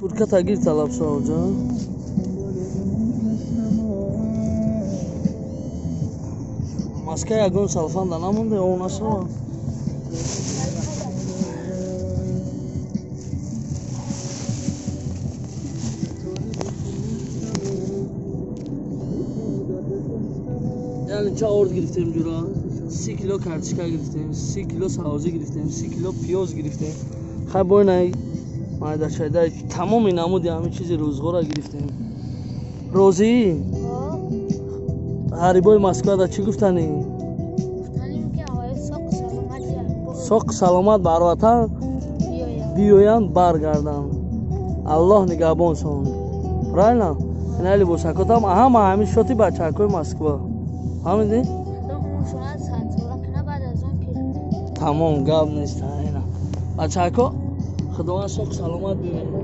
Куртката гир, талабшо, ҷон. Маска ягон салфанда намонде, о нашава. Яъне ча орд гирифтем, ҷура? 30 кило картишка гирифтем, 30 кило савзӣ гирифтем, 30 кило пиёз гирифтем. Хай, бойнай майдашайда тамоми намуди ҳамин чизи рӯзғора гирифтем. Розӣ? Ғарибои Москвада чӣ гуфтанӣ? Соқ саломат бар ватан биёянд, баргарданд. Аллоҳ нигаҳбоншон. Правильно? Ина либосакотам ҳама ҳамин шоти бачакҳои Москва. Фаҳмидӣ? Тамом, гап нест. Ина бачако, худованд соқ саломат бибинад.